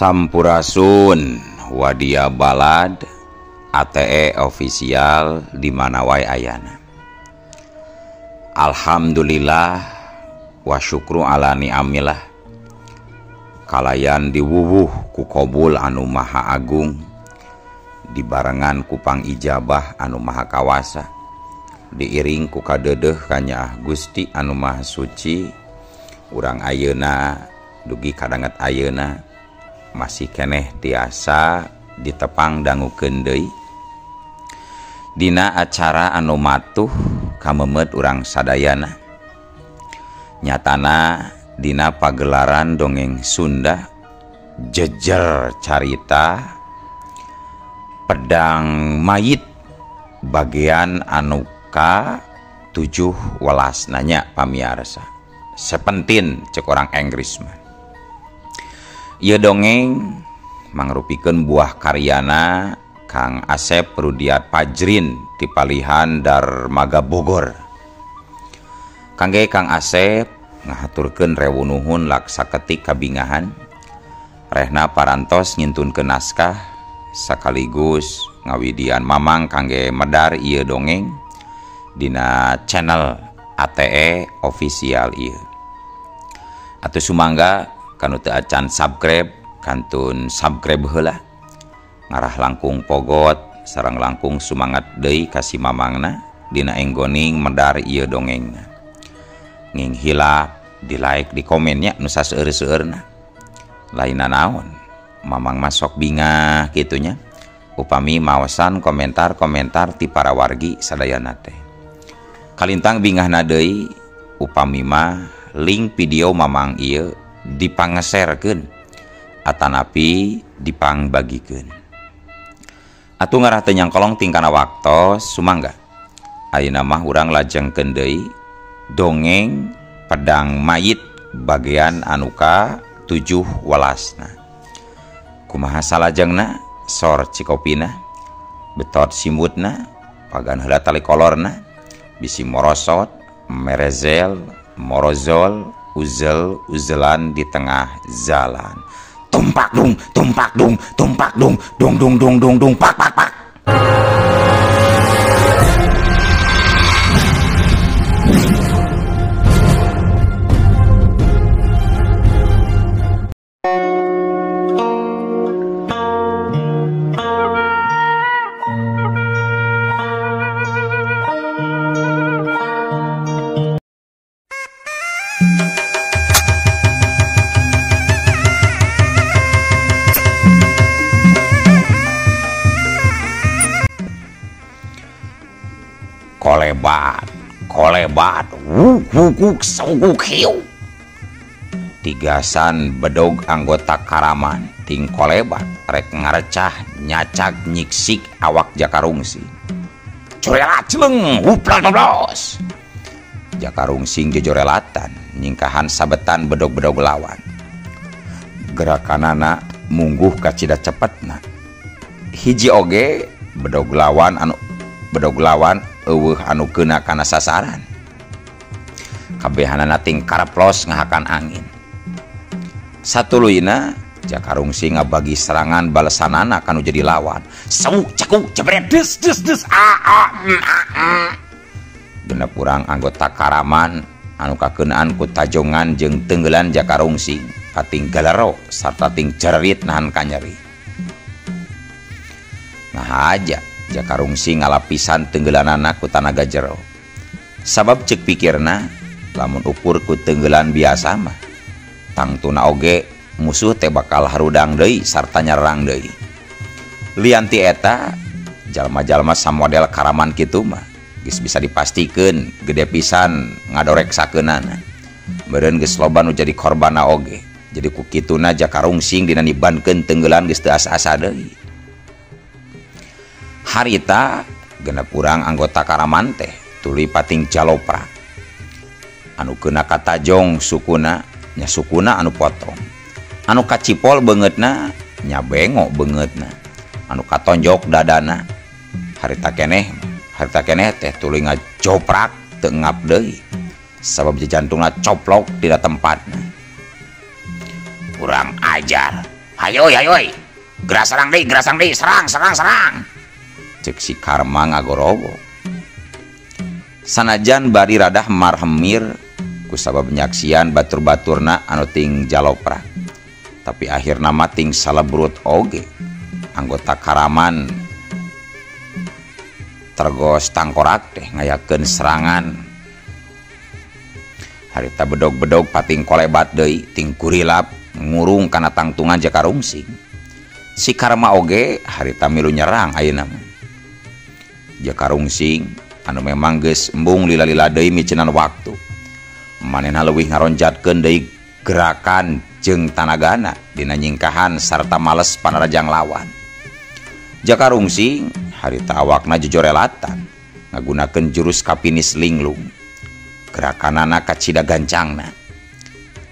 Sampurasun Wadia Balad ATE official di mana wae ayana. Alhamdulillah wa syukru ala ni'amillah. Kalayan diwuwuh ku kobul anu maha agung, dibarengan ku pangijabah anu maha kawasa, diiring ku kadeudeuh kanyaah Gusti anu maha suci. Urang ayeuna dugi kadanget ayeuna masih keneh tiasa ditepang dangukeun deui dina acara anu matuh kamemet urang sadayana, nyatana dina pagelaran dongeng Sunda jejer carita pedang mayit bagian anu ka 7 welas nanya pamiarsa sepentin cek orang Inggris mah. Ieu dongeng mangrupikeun buah karyana Kang Asep Rudiat Pajrin ti palihan Darmaga Bogor. Kangge Kang Asep ngahaturkeun rewu nuhun laksa ketik kabingahan rehna parantos ngintunkeun naskah sekaligus ngawidian mamang kangge medar ieu dongeng dina channel ATE official ieu. Atuh sumangga kanu teu acan subscribe kantun subscribe heula, ngarah langkung pogot sareng langkung sumangat deui ka si mamangna dina enggoning medar ieu dongengna. Nging hilap di like di komennya nu saseueur-seueurna. Lainna naon mamang masok bingah kitunya upami maosan komentar-komentar ti para wargi sadayana teh. Kalintang bingahna deui upami mah link video mamang ieu dipangeserkeun atanapi dipangbagikeun. Atuh ngarah teu nyangkolong tingkana waktos sumangga. Ayeuna mah urang lajengkeun deui dongeng pedang mayit bagian anu ka 7 welasna. Kumaha salajengna sor cikopina betot simutna pagan heula tali kolorna bisi morosot merezel morozol uzel uzelan di tengah jalan. Tumpak dung tumpak dung tumpak dung dung dung dung dung dung pak pak pak. Kolebat, kolebat, wuk wuk wuk suguk hiu. Tigasan bedog anggota Karaman ting kolebat rek ngarecah nyacak nyiksik awak Jakarungsing. Corelat celeng huplak-blos. Jakarungsing jejorelatan nyingkahan sabetan bedog-bedog lawan. Gerakanana mungguh kacida cepetna. Hiji oge bedog lawan anu bedog lawan eueuh anu keuna kana sasaran. Kabehanana ting kareplos ngahakan angin. Satuluyna Jakarungsing ngabagi serangan balesanana kanu jadi lawan. Sewuk cekuk jebret des des des a a m a a. Genep urang anggota Karaman anu kakeunaan ku tajongan jeung tenggelan Jakarungsing kating galero sarta ting jerit nahan kanyeri. Ngahaja Jakarungsing ngalapisan tenggelanana ku tanaga jero. Sabab cek pikirna lamun ukur ku tenggelan biasa mah tangtuna oge musuh teh bakal harudang deui sarta nyerang deui. Lian ti eta jalma-jalma samodel Karaman kitu mah geus bisa dipastikeun gede pisan ngadoreksakeunana. Meureun geus loba nu jadi korbanna oge. Jadi ku kituna Jakarungsing dina nibankeun tenggelan geus teu asa-asa deui. Harita genep urang anggota Karaman teh tuluy pating jalopra. Anu keuna katajong sukuna nya sukuna anu potong. Anu kacipol beungeutna nya bengok beungeutna. Anu katonjok dadana. Harita keneh teh tuluy ngajoprak teu ngap deui. Sabab jantungna coplok dina tempatna. Kurang ajar. Hayo hayo geura serang deui, geura serang deui, serang serang serang. Cek si Karma ngagorowo. Sanajan bari radah marhemir kusabab nyaksian batur-baturna anu ting jaloprak. Tapi akhirna mah ting salebrut oge. Anggota Karaman tergos tangkorak teh ngayakeun serangan. Harita bedog-bedog pating kolebat deui ting kurilap ngurung kana tangtungan Jaka Rungsing. Si Karma oge harita milu nyerang ayeuna mah. Jaka Rungsing anu memang geus embung lila-lila deui micenan waktu. Manehna leuwih ngaronjatkeun deui gerakan jeung tanagana dina nyingkahan sarta males panarajang lawan. Jaka Rungsing harita awakna jejorelatan ngagunakeun jurus kapinis linglung. Gerakanana kacida gancangna.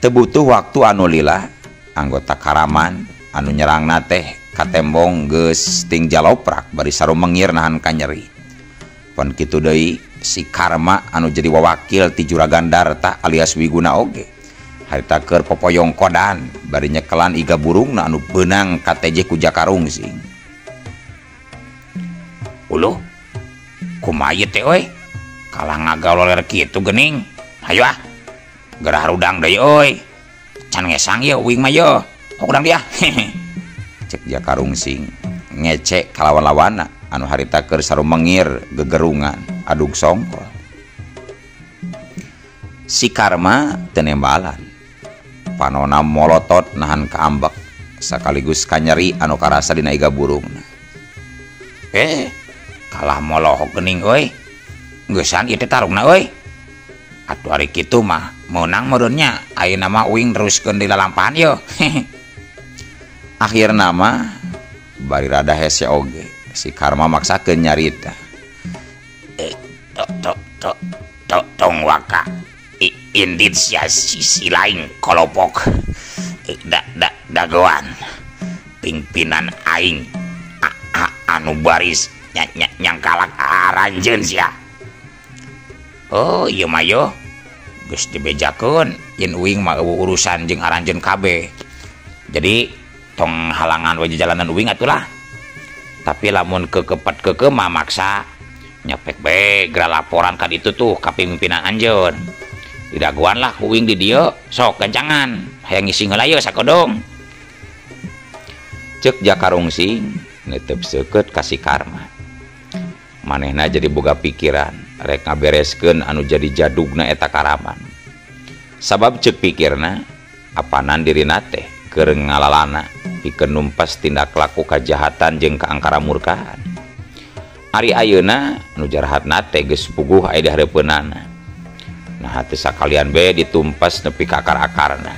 Teu butuh waktu anu lila, anggota Karaman anu nyerangna teh katembong geus ting jaloprak bari sarumengir nahan kanyeri. Pon kitu deui si Karma anu jadi wawakil ti Juragan Darta alias Wiguna oge harita keur popoyong kodan bari nyekelan iga burungna anu beunang kateje ku Jaka Rungsing. Uluh, kumaha ieu teh euy? Kalah ngagaloler kitu geuning. Hayu ah. Gerah rudang deui euy. Can ngesang ieu uing mah yeuh. Hok urang dia. Cek Jaka Rungsing ngecek kalawan-lawanna anu harita keur sarumengir gegerungan adug songkol. Si Karma teu nembalan. Panona molotot nahan kaambek sakaligus kanyeri anu karasa dina iga burungna. Kalah molohok geuning euy. Geusan ieu teh tarungna euy. Atuh ari kitu mah meunang meureun nya. Ayeuna mah uing neruskeun di lalampahan yeuh. Akhirna mah bari rada hese oge si Karma maksakeun nyarita. Tong waka indit sia sisi lain kolopok dagoan pimpinan aing anu baris nyangkalak aranjeun sia. Oh ieu mah yo geus dibejakeun yen uing mah eueuh urusan jeung aranjeun kabeh. Jadi tong halangan we jalanan uing atulah. Tapi lamun kekepet keke mah maksa nyepek bae geura laporan ka ditu tuh ka pimpinan anjeun. Didagoan lah ku uing di dieu sok gancangan hayang ngisi heula yeuh sakodong. Ceuk Jaka Rungsing netep seukeut ka si Karma. Manehna jadi boga pikiran rek ngabereskeun anu jadi jadugna eta Karaman. Sabab ceuk pikirna apanan dirina teh keur ngalalana pikeun numpas tindak laku kajahatan jeung kaangkara murkaan. Ari ayeuna nu jarahatna teh geus puguh aya di hareupeunana. Nah teu sakalian bae ditumpas nepi ka akar-akarna.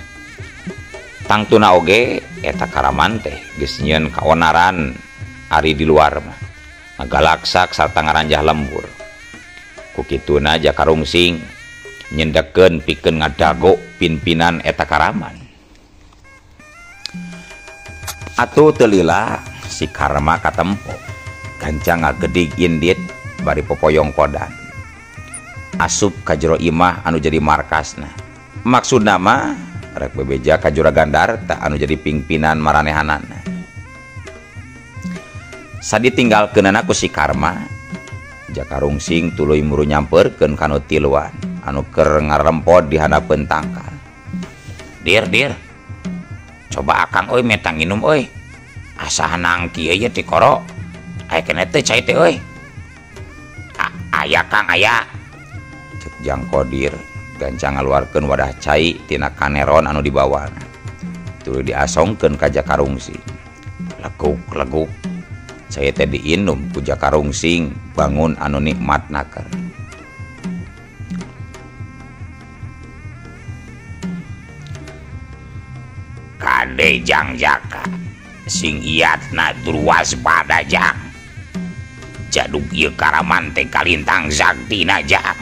Tangtuna oge eta Karaman teh geus nyieun kaonaran ari di luar mah. Ngagalaksak sarta ngaranjah lembur. Ku kituna Jaka Rungsing nyendekeun pikeun ngadago pimpinan eta Karaman. Atuh teu lila si Karma katempo gancang ngagedig indit bari popoyong kodan. Asup ka jero imah anu jadi markasna. Maksudna mah rek bebeja ka Juragan Darta anu jadi pimpinan maranehanana. Saditinggalkeunana ku si Karma, Jaka Rungsing tuluy muru nyamperkeun ka nu tiluan anu keur ngarempod di handapeun tangkal. Dir dir. Coba akang euy meta nginum euy. Asa hanang kieu ye ti koro. Aya keneh teh cai teh euy. Aya Kang aya. Cek Jang Kodir gancang ngaluarkeun wadah cai tina kaneron anu dibawana. Tuluy diasongkeun ka Jaka Rungsing. Leguk-leguk. Cai teh diinum ku Jaka Rungsing bangun anu nikmat naker. Kade Jang Jaka sing iatna tur waspada Jang. Jadug ieu Karaman teh kalintang saktina Jang.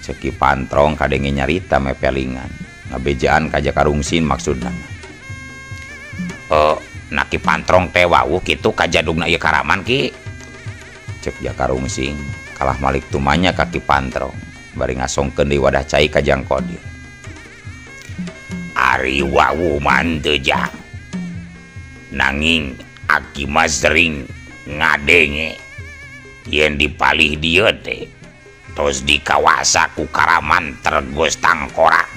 Ceki Pantrong kadenge nyarita mepelingan ngabejaan ka Jaka Rungsing maksudna. Nah Ki Pantrong teh wawuh kitu ka jadugna ieu Karaman Ki. Cek Jaka Rungsing kalah malik tumanya ka Ki Pantrong bari ngasongkeun deui wadah cai ka Jang Kodir. Ari wawuh mah teu Jang. Nanging aki mah sering ngadenge yen dipalih dieu teh tos dikawasa ku Karaman Tergos Tangkorak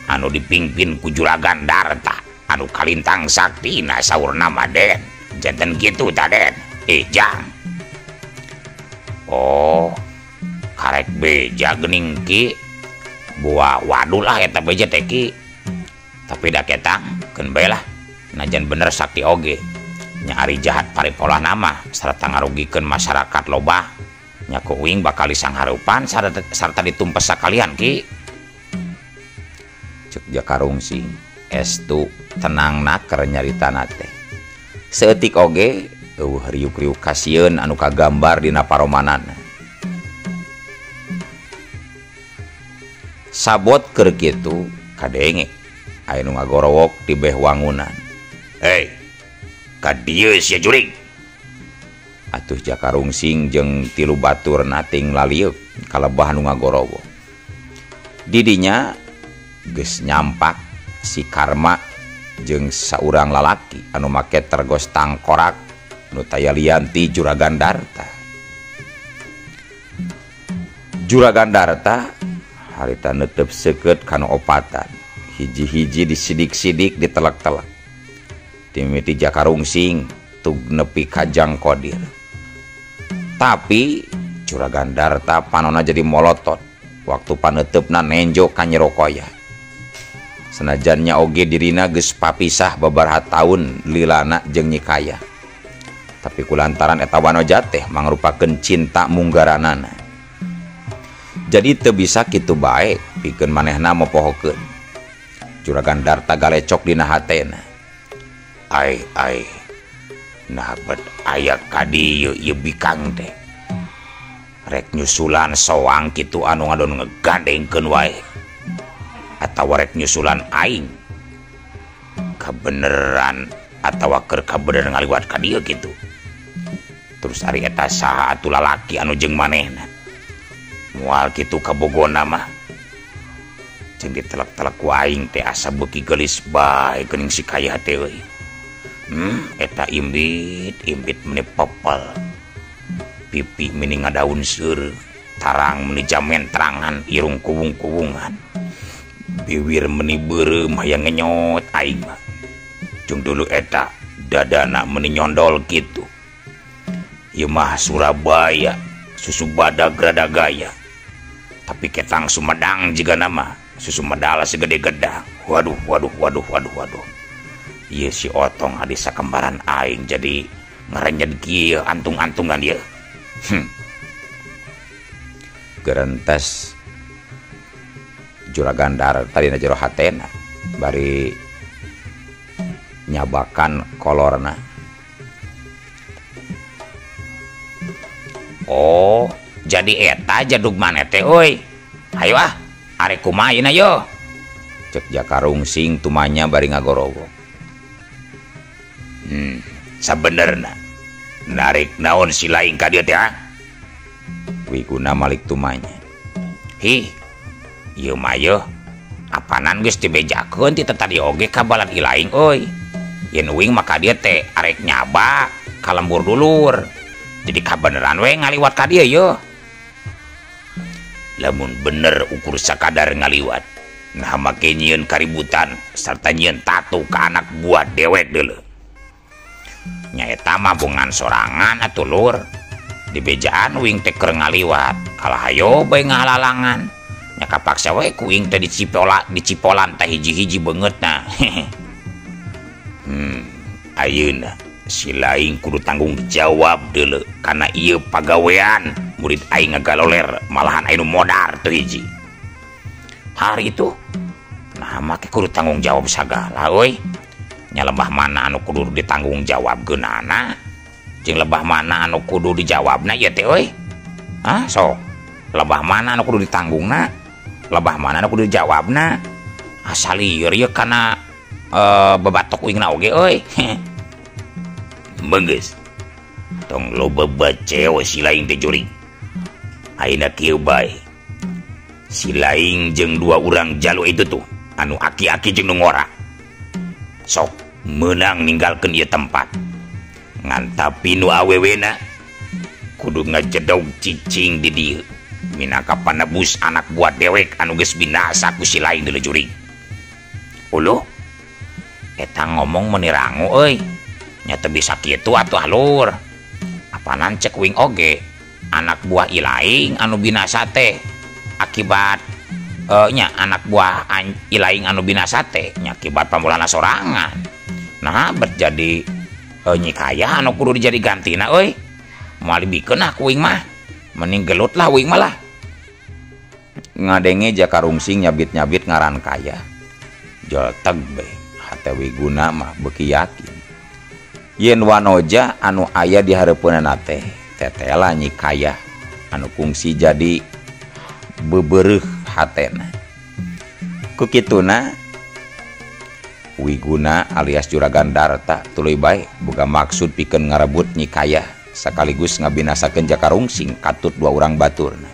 anu dipimpin ku Juragan Darta anu kalintang saktina saurna mah Den. Janten kitu ta Den. Jang. Oh, karek beja geuning ki. Buah waduh lah eta beja teh ki. Tapi da ketang keun bae lah. Najan bener sakti oge. Nya ari jahat paripolah nama sarta ngarugikeun masyarakat loba. Nya ku uing bakal disangharupan sarta ditumpes sakalian ki. Cek Jaka Rungsing estu tenang naker nyaritana teh. Saeutik oge eueuh riuk-riuk kasieun anu kagambar dina paromanana. Sabot keur kitu kadenge aya nu ngagorowok di beh wangunan. Hei, ka dieu sia jurig. Atuh Jaka Rungsing jeung tilu baturna ting lalieuk ka lebah nu ngagorowok. Didinya geus nyampak si Karma jeung saurang lalaki anu make tergos tangkorak nu taya lian ti Juragan Darta. Juragan Darta harita neuteup seukeut kana opatan, hiji-hiji disidik-sidik ditelek-telek. Timiti Jaka Rungsing tug nepi ka Jang Kodir. Tapi Juragan Darta panona jadi molotot waktu paneutepna nenjo ka Nyi Rokoya. Senajannya oge dirina geus papisah babaraha taun lilana jeung Nyi Kaya. Tapi kulantaran eta wanoja teh mangrupakeun cinta munggaranana. Jadi teu bisa kitu bae pikeun manehna mopohokeun. Juragan Darta galecok dina hatena. Ai ai, nah bet aya ka dieu ieu bikang teh. Rek nyusulan soang kitu anu ngadon ngegandengkeun wae. Atawa rek nyusulan aing kabeneran atawa keur kabeneran ngaliwat ka dieu kitu. Terus ari eta saha atuh lalaki anu jeung manehna. Moal kitu kabogona mah. Jeung ditelek-telek ku aing teh asa beuki geulis bae geuning si Kaya teh euy. Eta imbit meni pepel. Pipi meni ngadaun seur, tarang meni jamen terangan, irung kuwung-kuwungan. Biwir meni beureum hayang ngenyot aing mah. Jeung dulu eta dadana meni nyondol kitu. Ieu mah Surabaya, susu badag rada gaya. Tapi ketang Sumedang jigana mah, susu medala segede gedang. Waduh waduh waduh waduh waduh. Ieu si Otong adi sakembaran aing jadi ngarenjed kieu antung-antungan ieu. Gerentes Juragan Darta dina jero hatena bari nyabakan kolorna. Oh, jadi eta jadug maneh teh euy. Hayo ah, arek kumaha ayeuna yo. Cek Jaka Rungsing tumanya bari ngagorowok. Sabenerna narik naon si laing ka dieu teh ah? Wiguna malik tumanya. Hih, ieu mah yeuh apanan geus dibejakeun ti tadi oge ka balad ilaing euy. Yen uing mah ka dieu teh arek nyaba ka lembur dulur. Jadi kabeneran we ngaliwat ka dieu yeuh. Lamun bener ukur sakadar ngaliwat, nah make nyieun kaributan sarta nyieun tatu ka anak buah dewek deuleu. Nya eta mah bongan sorangan atuh lur. Dibejaan uing teh keur ngaliwat, kalah hayo bae ngahalalangan. Nya kapaksa we ku uing teh dicipolan teh hiji-hiji beungeutna. Ayeuna si laing kudu tanggung jawab deuleu kana ieu pagawean murid aing ngagaloler malahan aya nu modar teu hiji. Hari itu nah make kudu tanggung jawab sagala euy. Nya lebah mana anu kudu ditanggung jawabkeunana jeung lebah mana anu kudu dijawabna ieu teh euy. Hah sok lebah mana anu kudu ditanggungna, lebah mana anu kudu dijawabna. Asa lieur ieu kana bebatok uingna oge euy. Beunggeus tong loba baceo si laing teh jurig. Ayeuna kieu bae. Si laing jeung dua urang jalu itu tuh anu aki-aki jeung nu ngora. Sok Meunang ninggalkeun ieu tempat. Ngan tapi nu awewena kudu ngajedog cicing di dieu. Minangka panebus anak buah dewek anu geus binasa ku si lain deuleu jurig. Uluh, eta ngomong meuni rangu euy. Nya teu bisa kitu atuh alur. Apanan cek wing oge anak buah ilaing anu binasa teh akibat nya anak buah ilaing anu binasa teh nya akibat pamulana sorangan. Nah berjadi Nyi Kaya anu kudu dijadi gantina euy. Moal dibikeun ah ku wing mah. Mending gelut lah wing mah lah. Ngadenge Jaka Rungsing nyabit-nyabit ngaran Kaya. Jolteg be hate Wiguna mah beuki yakin. Yen wanoja anu aya di hareupeunana teh tetela Nyi Kaya anu kungsi jadi bebereuh hatena. Ku kituna Wiguna alias Juragan Darta tuluy bae boga maksud pikeun ngarebut Nyi Kaya sekaligus ngabinasakeun Jaka Rungsing katut dua urang baturna.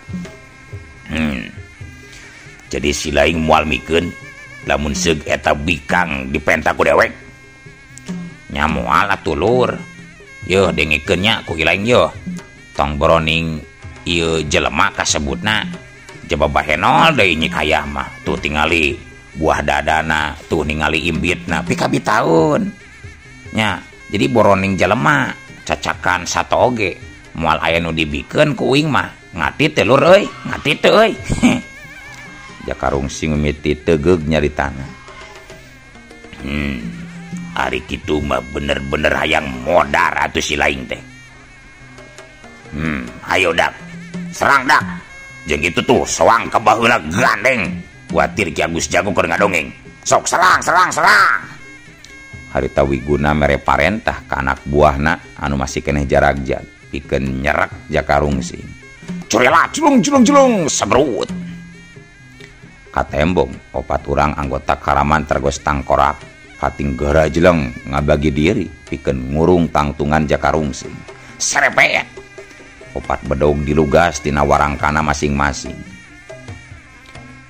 Jadi si laing moal mikeun lamun seug eta bikang dipenta ku dewek. Nya moal atuh lur. Yeuh dengekeun nya ku ilaing yeuh. Tong boroning ieu jelema kasebutna jaba bahenol deui Nyi Kaya mah. Tuh tingali buah dadana, tuh ningali imbitna pikabitaun. Nya, jadi boroning jelema cacakan sato oge moal aya nu dibikeun ku uing mah. Ngati teh lur euy, ngati teh euy. Jaka Rungsing mimiti tegeug nyaritana. Ari kitu mah bener-bener hayang modar atuh si laing teh. Ayo dak, serang dak. Jeung kitu tuh soang ka baheula gandeng. Kuatir Ki Agus Jago keur ngadongeng. Sok serang, serang, serang. Harita Wiguna mere parentah ka anak buahna anu masih keneh jaragjag pikeun nyerek Jaka Rungsing. Curela culung culung culung sebrut. Katembong opat urang anggota Karaman tergos tangkorak pating gerajleng ngabagi diri pikeun ngurung tangtungan Jaka Rungsing. Serepet. Opat bedog dilugas tina warangkana masing-masing.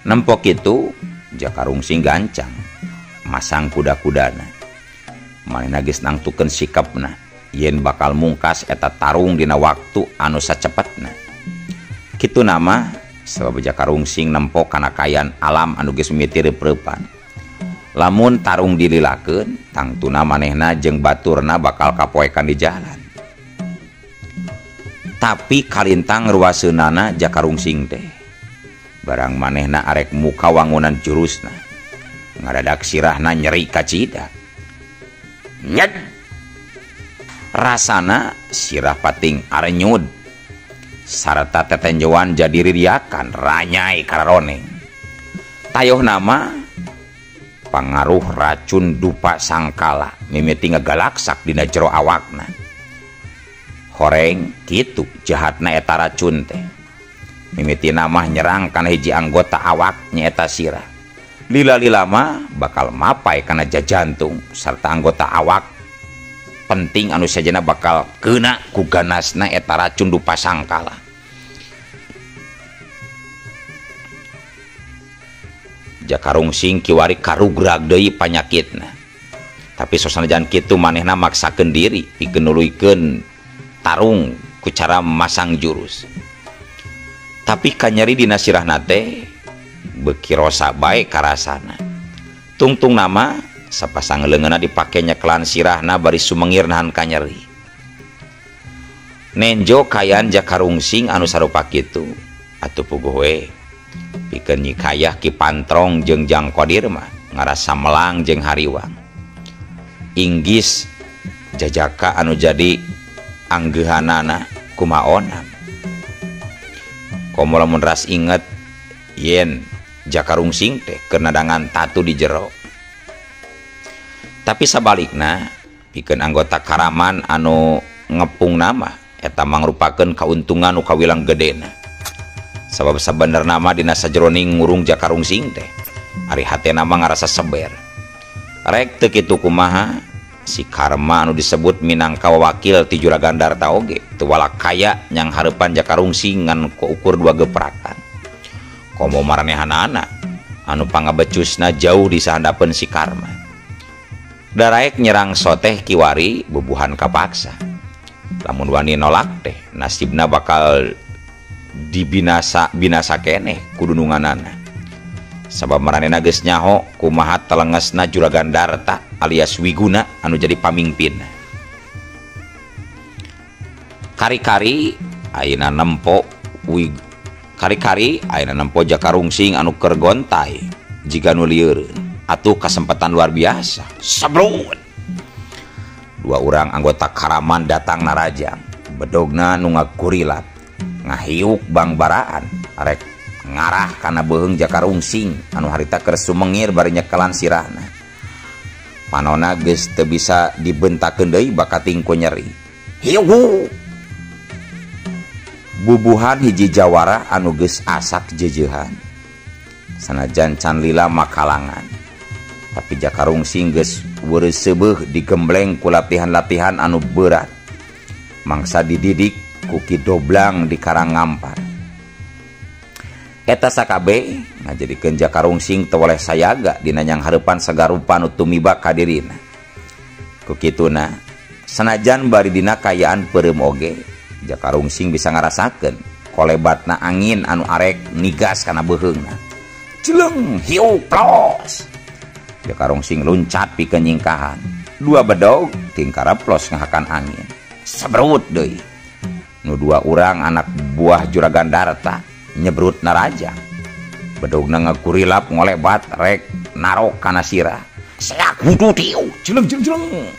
Nempok itu Jaka Rungsing gancang masang kuda-kudana. Manehna geus nangtukeun sikapna yen bakal mungkas eta tarung dina waktu anu sacepetna. Kitu nama sabab Jaka Rungsing nempok kana kaayaan alam anu geus mimiti reup-reupan. Lamun tarung dililakeun tangtuna manehna jeung baturna bakal kapoekan di jalan. Tapi kalintang ruaseunana Jaka Rungsing teh. Barang manehna arek muka wangunan jurusna. Ngadadak sirahna nyeri kacida. Nyed. Rasana sirah pating arenyud. Sarta tetenjoan jadi ririakan ranyai kararoneng. Tayoh nama pangaruh racun dupa sangkala mimiti ngagalaksak dina jero awakna. Horeng kitu jahatna eta racun teh. Mimiti namah nyerang kana hiji anggota awak nyaeta sirah. Lila-lila mah bakal mapai kana jajantung sarta anggota awak penting anu sajena bakal kena ku ganasna eta racun dupa sangkala. Jaka Rungsing kiwari karugrag deui panyakitna. Tapi sosanajan kitu manehna maksakeun diri pikeun nuluykeun tarung ku cara masang jurus. Tapi kanyeri dina sirahna teh beuki rosa bae karasana. Tungtung nama sapasang leungeunna dipake nyekelan sirahna bari sumengir nahan kanyeri. Nenjo kayan Jaka Rungsing anu sarupa kitu atuh puguh we pikeun Nyi Kayah Ki Pantrong jeung Jang Kodir mah ngarasa melang jeung hariwang. Inggis jajaka anu jadi anggeuhanana kumaona. Komo lamun ras inget yen Jaka Rungsing teh keur nadangan tatu di jero. Tapi sabalikna pikeun anggota Karaman anu ngepung nama eta mangrupakeun kauntungan nu kawilang gedena. Sabab sabenerna mah dina sajeroning ngurung Jaka Rungsing teh ari hatena mah ngarasa seber. Rek teu kitu kumaha si Karma anu disebut minangka wakil ti Juragan Darta oge teu walakaya nyang hareupan Jaka Rungsing ngan ku ukur dua geprakan. Komo maranehanana anu pangabecusna jauh di sahandapeun si Karma. Daraek nyerang soteh kiwari bubuhan kapaksa. Lamun wani nolak teh nasibna bakal dibinasa binasa keneh ku dununganana. Sabab maranehna geus nyaho kumaha telengesna Juragan Darta alias Wiguna anu jadi pamingpin. Kari-kari ayeuna nempo kari-kari ayeuna nempo Jaka Rungsing anu keur gontai jiga nu lieureun. Atuh kesempatan luar biasa. Sabrut. Dua orang anggota Karaman datang narajang. Bedogna nu ngakurilap, ngahiuk bangbaraan arek ngarah kana beuheung Jaka Rungsing anu harita keur sumengir bari nyekelan sirahna. Panona geus teu bisa dibentakeun deui bakating ku nyeri. Hiu. Bubuhan hiji jawara anu geus asak jejeuhan. Sanajan can lila makalangan. Tapi Jaka Rungsing geus weureuseubeeh digembleng ku latihan-latihan anu berat. Mangsa dididik ku Ki Doblang di Karang Ngampar. Eta sakabeh ngajadikeun Jaka Rungsing teu weleh sayaga dina nyanghareupan sagarupa nu tumiba ka dirina. Ku kituna sanajan bari dina kayaan peureum oge, Jaka Rungsing bisa ngarasakeun kolebatna angin anu arek nigas kana beuheungna. Jeleng hiu plos. Jaka Rungsing luncat pikeun nyingkahan. Dua bedog tingkara plos ngahakan angin. Sebrut deui. Nu dua urang anak buah Juragan Darta nyebrut narajang. Bedogna ngakurilap ngolebat rek narok kana sirah. Seak wudu tiu jeleng jeleng jeleng.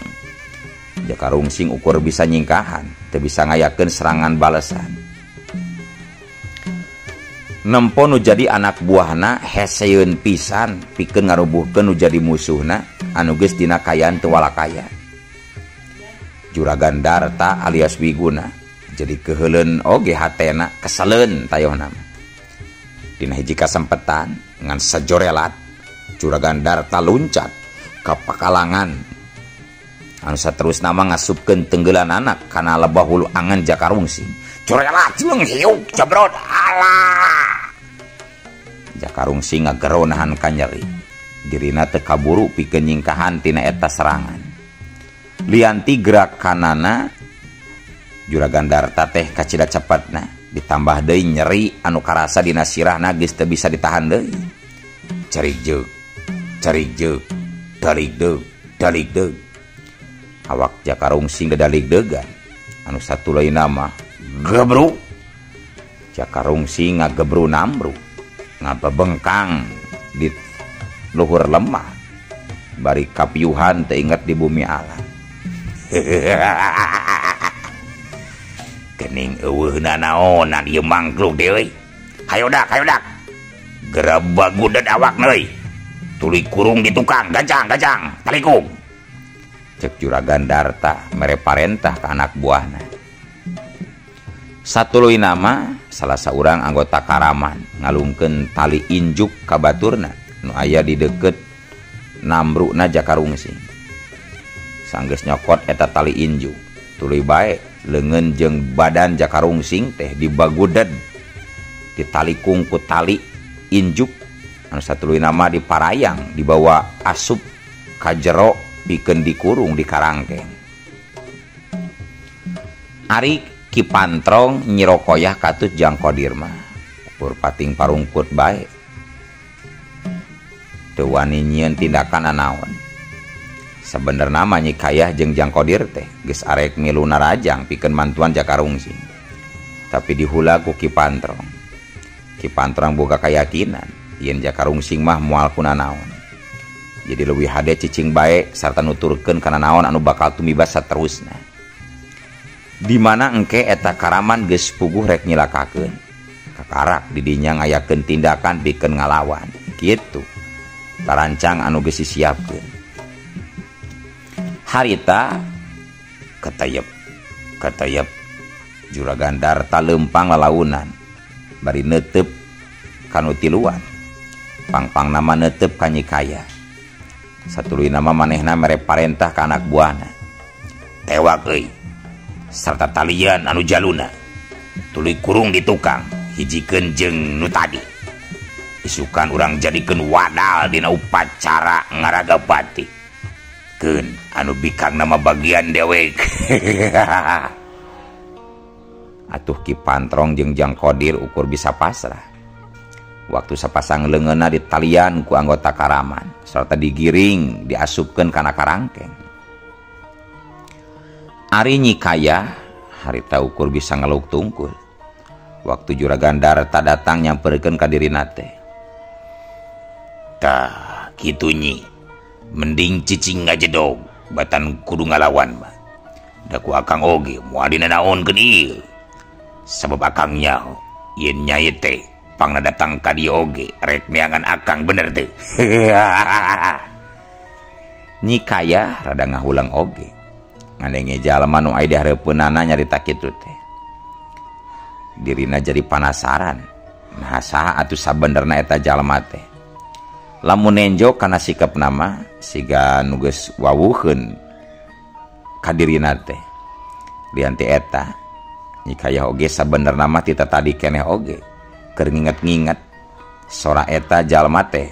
Jaka Rungsing ukur bisa nyingkahan, teu bisa ngayakeun serangan balesan. Nempo nu jadi anak buahna heseun pisan pikeun ngarubuhkeun nu jadi musuhna anu geus dina kayaan teu walakaya. Juragan Darta alias Wiguna jadi keheuleun oge hatena keseleun tayohna. Dina hiji kasempetan ngan sajorelat Juragan Darta luncat ka pakalangan anu saterusna mah ngasupkeun tenggelan anak kana lebah hulu angan Jaka Rungsing. Corelat jeleng hiuk jebrot alah. Jaka Rungsing ngagero nahan kanyeri. Dirina teu kaburu pikeun nyingkahan tina eta serangan. Lianti gerakanana Juragan Darta teh kacida cepetna, ditambah deui nyeri anu karasa dina sirahna geus teu bisa ditahan deui. Cerik jeuk, cerik jeuk, dalik deug, dalik deug. Awak Jaka Rungsing dedalik degan. Anu satuleuna mah gebru. Jaka Rungsing ngagebru nambru, ngabebengkang di luhur lemah, bari kapiuhan teu inget di bumi alam. Kening eueuhna naonan ieu mangkluk deui. Hayo dak, hayo dak. Gerebag guded awakna euy. Tuluy kurung di tukang, gancang, gancang, talikung. Cek Juragan Darta mere parentah ka anak buahna. Satuluy nama salah saurang anggota Karaman ngalungkeun tali injuk ka baturna nu aya di deukeut nambruna Jaka Rungsing. Sanggeus nyokot eta tali injuk, tuluy bae leungeun jeung badan Jaka Rungsing teh dibaguded ditalikung ku tali injuk anu satuluy nama diparayang dibawa asup ka jero pikeun dikurung di karangkeng. Ari Ki Pantrong Nyi Rokoyah katut Jang Kodir mah ukur pating parungkut bae. Teu wani nyieun tindakan anaon. Sabenerna mah Nyi Kayah jeung Jang Kodir teh geus arek milu narajang pikeun mantuan Jaka Rungsing. Tapi dihula ku Ki Pantrong. Ki Pantrong boga kayakinan yen Jaka Rungsing mah moal kunanaon. Jadi leuwih hade cicing bae sarta nuturkeun kana naon anu bakal tumibas saterusna. Di mana engke eta Karaman geus puguh rek nyilakakeun. Kakarak didinya ngayakeun tindakan pikeun ngalawan. Kitu. Tarancang anu geus disiapkeun. Harita ketayep ketayep Juragan Darta leumpang lalaunan bari neuteup kanu tiluan. Pangpang nama neuteup ka Nyi Kaya. Satuluy nama manehna mere parentah ka anak buahna. Tewak euy sarta talian anu jaluna. Tuluy kurung di tukang hijikeun jeung nu tadi. Isukan urang jadikeun wadal dina upacara ngaraga batik. Keun anu bikang nama bagian dewek. Atuh Ki Pantrong jeung Jang Kodir ukur bisa pasrah. Waktu sapasang leungeunna ditalian ku anggota karaman serta digiring diasupkeun kana karangkeng. Ari Nyi Kayah harita ukur bisa ngeluk tungkul. Waktu Juragan Darta datang nyamperkeun ka dirina teh. Tah kitu Nyi, mending cicing ngajedog batan kudu ngalawan mah. Da ku akang oge moal dinanaonkeun ieu. Sabab akang nyaho yen nyai teh pangna datang ka dieu oge rek neangan akang bener teu. Nyi Kayah rada ngahulang oge. Ngadenge jalma nu aya di hareupeunana nyarita kitu teh. Dirina jadi panasaran. Nah saha atuh sabenerna eta jalma teh. Lamun nenjo kana sikap nama siga nu geus wawuheun ka dirina teh. Lian ti eta Nyi Kayah oge sabenerna mah ti tadi keneh oge keur nginget-nginget sora eta jalma teh.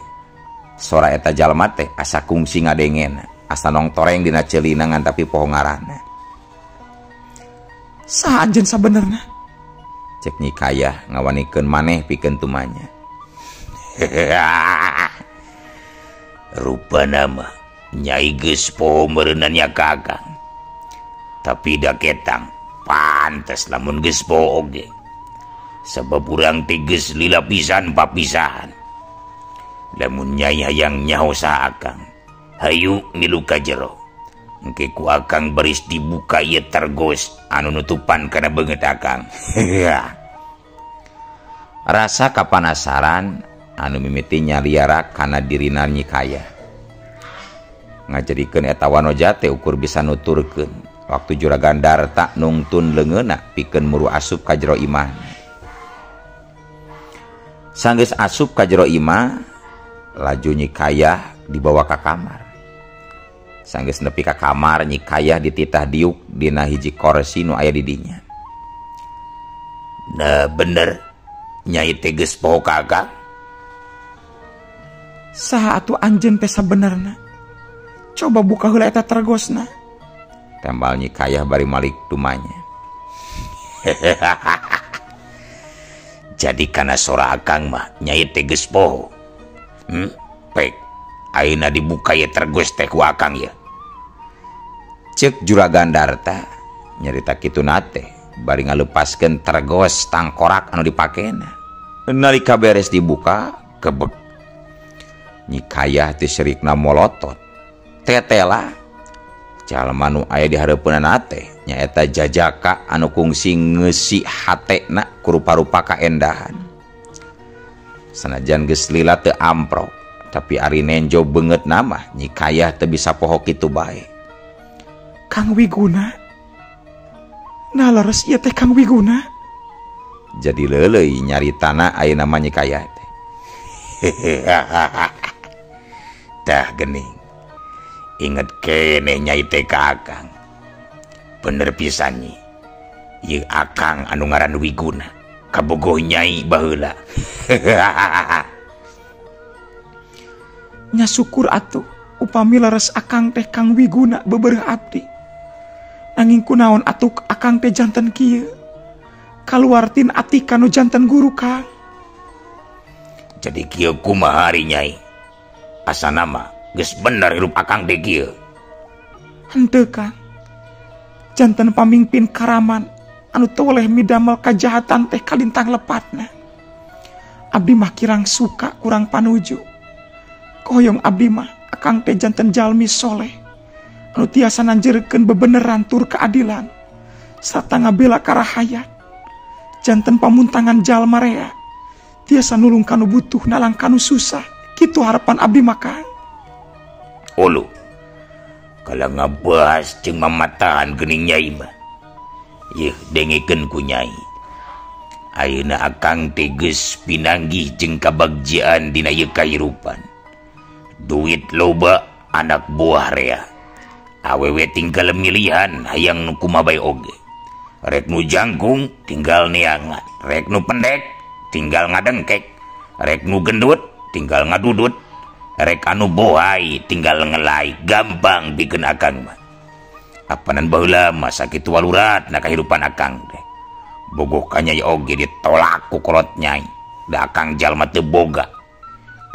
Sora eta jalma teh asa kungsi ngadengena, asa nongtoreng dina ceulina ngan tapi poho ngaranna. Saha anjeun sabenerna? Cek Nyi Kayah ngawanikeun maneh pikeun tumanya. Rupana mah Nyai geus poho meureunna nya ka akang. Tapi da ketang pantes lamun geus poho oge. Sabab urang teh geus lila pisan papisahan. Lamun Nyai hayang nyaho saha akang, hayu ngilu ka jero. Engke ku akang baris dibuka ieu tergos anu nutupan kana beungeut akang. Rasa kapanasaran anu mimiti nyaliara kana dirina Nyi Kayah. Ngajadikeun eta wanoja teh ukur bisa nuturkeun. Waktu Juragan Darta nungtun leungeunna pikeun muru asup ka jero imah. Sanggeus asup ka jero imah, laju Nyi Kayah dibawa ka kamar. Sanggeus nepi ka kamar, Nyi Kayah dititah diuk dina hiji korsi nu aya di dinya. Nah bener, Nyai teh geus poho ka akang. Saha atuh anjeun teh sabenerna? Coba buka heula eta tergosna. Tembal Nyi Kayah bari malik tumanya. Jadi kana sora akang mah Nyai teh geus poho. Pek ayeuna dibuka ye tergos teh ku akang ya. Cek Juragan Darta nyarita kitu nate bari ngalepaskeun tergos tangkorak anu dipakena. Nalika beres dibuka kebek. Nyi Kayah teh serikna molotot. Tetela jalma nu aya di hareupeunana teh nyaeta jajaka anu kungsi ngeusi hatena ku rupa-rupa kaendahan. Sanajan geus lila teu amprok, tapi ari nenjo beungeut nama Nyi Kayah teu bisa poho kitu bae. Kang Wiguna. Nah leres ieu teh Kang Wiguna. Jadi leuleuy nyaritana ayeuna mah Nyi Kayah teh. Tah geuning. Inget keneh Nyai teh ka akang. Bener pisan Nyi. Ieu akang anu ngaran Wiguna kabogoh Nyai baheula. Nya syukur atuh upami leres akang teh Kang Wiguna bebereuh abdi. Nanging kunaon atuh akang teh janten kieu. Kaluartin ati kanu janten guru Kang. Jadi kieu kumaha ari Nyai? Asana mah geus bener hirup akang teh kieu. Henteu Kang. Janten pamingpin karaman anu teu weleh midamel kajahatan teh kalintang lepatna. Abdi mah kirang suka kurang panuju. Koyong abdi mah akang teh janten jalmi soleh anu tiasa nanjeurkeun bebeneran tur keadilan sarta ngabela karahayat. Janten pamuntangan jalma rea tiasa nulung kanu butuh nalang kanu susah. Kitu harapan abdi mah Kang. Ulu kalau ngabahas jeung mamatahan geuning Nyai mah. Yeuh dengekeun ku Nyai. Ayeuna akang teh geus pinanggih jeung kabagjaan dina ieu kahirupan. Duit loba, anak buah rea. Awewe tinggal milihan hayang nu kumaha bae oge. Rek nu jangkung tinggal neangan, rek nu pendek tinggal ngadengkek, rek nu gendut tinggal ngadudut, Rek anu bohai tinggal ngelai gampang bikin akang mah. Apanan baheula mah sakitu waluratna kahirupan akang teh. Bogoh ka nyai oge ditolak ku kolot nyai. Da akang jalma teu boga.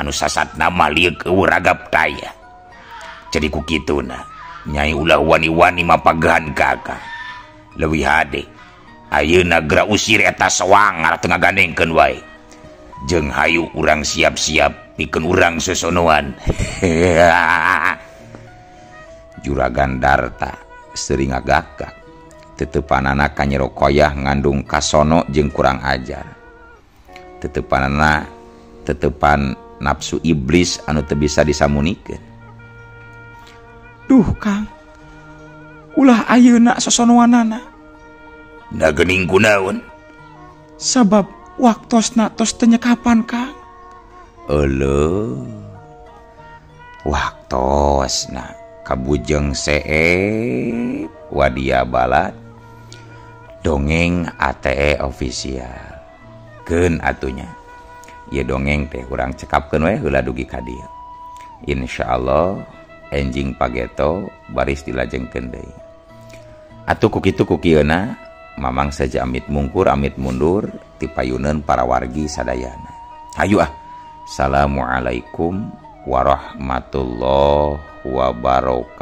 Anu sasatna mah lieuk eueuh ragap taya. Jadi ku kituna nyai ulah wani-wani mapagehan ka akang. Leuwih hade ayeuna geura usir eta soang ngarah teu ngagandengkeun wae. Jeung hayu urang siap-siap pikeun urang sosonoan. Juragan Darta sering ngagakak. Tetepanana ka Nyi Roqoyah ngandung kasono jeung kurang ajar. Tetepanana tetepan nafsu iblis anu teu bisa disamunikeun. Duh Kang, ulah ayeuna sosonoanana. Da geuning kunaon? Sabab waktosna tos teu nyekapan Kang. Euleuh. Waktosna kabujeng seep wadia balat dongeng ATE official. Keun atunya. Ieu dongeng teh urang cekapkeun we heula dugi ka dieu. Insyaallah enjing pageto baris dilajengkeun deui. Atuh ku kitu ku kieuna Mamang saja amit mungkur amit mundur ti payuneun para wargi sadayana. Hayu ah. Assalamualaikum warahmatullahi wabarakatuh.